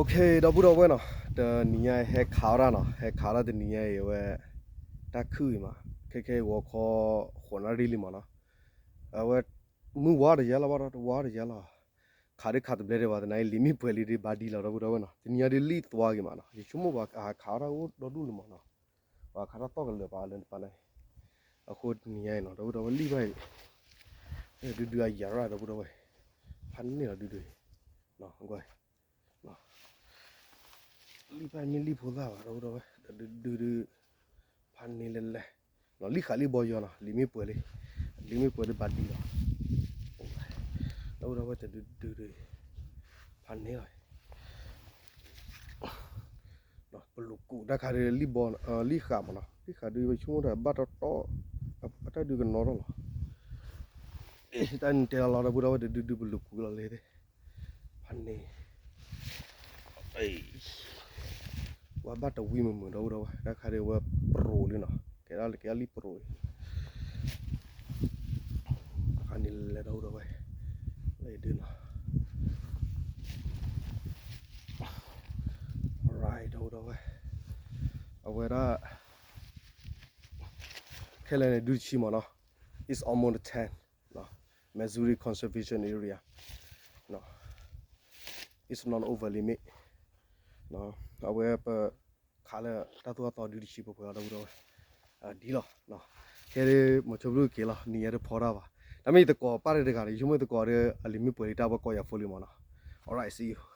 Okay ဒီပုၢ်ဒီဝဲၢ်နီၤ, တနံၤညါအံၤဟဲခးအီၣ်တၢ်နီၤ, ဟဲခးအီၣ်တၣ်တနံၤညါအံၤ အဝဲ တၢ်ခုၣ်အံၤမး, ခဲခဲအံၤဂီၤခီ ဃိးနၣ်ရံၣ်လံမးနီၤ, အဝဲ မုၢ်ဝါတယါလီၤဘၣ်ဒီး တဝါတယါလီၤ, ခးဒုးခးတဘျဲဒံးဘၣ် တနံၤညါအံၤ လံာ်မ့ၢ်ပှဲၤလံဒုးဘၣ်ဒံလီၤ ဒီပုၢ်ဒီဝဲၢ်နီၤ, တနံၤညါဒုးလံၣ်သွါဂ့ၤမးနီၤ, ယဆိကမိၣ်ပှၤခးအီၣ်တၢ်အိၣ်ဒီဒူၣ်လံမးနီၤ, ပှၤခးတၢ်တီၢ်ကလၢာ်ပာ်လၢတပာ်န့ၣ်, အဃိတနံၤညါအံၤနီၤ ဒီပုၢ်ဒီဝဲၢ် လံၣ်ဘၣ်အံၤ ဒုဒုအယၤရၣ် ဒီပုၢ်ဒီဝဲၢ်, ဖးန့ၢ်လီၤဒုဒုအံၤ, လံၣ်ဘၣ်မ့ၢ်လံၣ်ဖိသၣ်ဘၣ် ဒီပုၢ်ဒီဝဲၢ် ဒီးဒုဒုဒု ဖးန့ၢ်လဲၣ်လဲၣ်, လံၣ်ဃးလံၣ်ဘီယီၤနီၤ, လံာ်မ့ၢ်ပှဲၤလံ, လံာ်မ့ၢ်ပှဲၤလံဘၣ်ဒံလီၤ, ဒီပုၢ်ဒီဝဲၢ် တဒုဒုဒု ဖးန့ၢ်လီၤ ပလူၤကူးတၢ်ခါဒုး လံၣ်ဘီ လံၣ်ဃးမးနီၤ, လံၣ်ဃးဒုး ပဆိကမိၣ်တၢ်ဘၣ်တီတီ, အတၢ်ဒုးကနီထီၣ်လီၤ, တၢ်နတဲလီၤလီၤ ဒီပုၢ်ဒီဝဲၢ် တဒုဒုပလူၤကူးလီၤလဲၣ်သ့ၣ်, ဖးန့ၢ်, ဝဲဘၣ်တဝံၤမုာ်မုာ် ဒီပုၢ်ဒီဝဲၢ်, တၢ်ခါဒုးဝဲပရိၤလံနီၤ, ကဲဒၣ်လၢကဲဒၣ်လံၣ်ပရိၤလံ တခါန့ၣ်လဲၤ ဒီပုၢ်ဒီဝဲၢ်, လၢဒုးနီၤ, right ဒီပုၢ်ဒီဝဲၢ်, အဝဲဒၣ် ခဲလၢာ်န့ၣ် ဒုတဆံမးနီၤ, it's almost ten, Missouri Conservation Area, it's not over limit, အဝဲပ ခးလၢတၢ်သိၣ်တၢ်သီဒုတဆံပှဲၤပှဲၤလီၤ ဒီပုၢ်ဒီဝဲၢ်, ဒ်လီၤ, ခဲဒုး မီၤဆိဘျုးက့ၤလီၤ နံၤညါတဖီတၢ်ဘၣ်, တၢ်မ့ၢ်ယသကိးပၢ်တဂၤန့ၣ် ယဆိကမိၣ်သကိးဒီး အလံာ်မ့ၢ်ပှဲၤလံ တၢ်ဝဲကိးယၤဖိလံမးနီၤ, alright see you.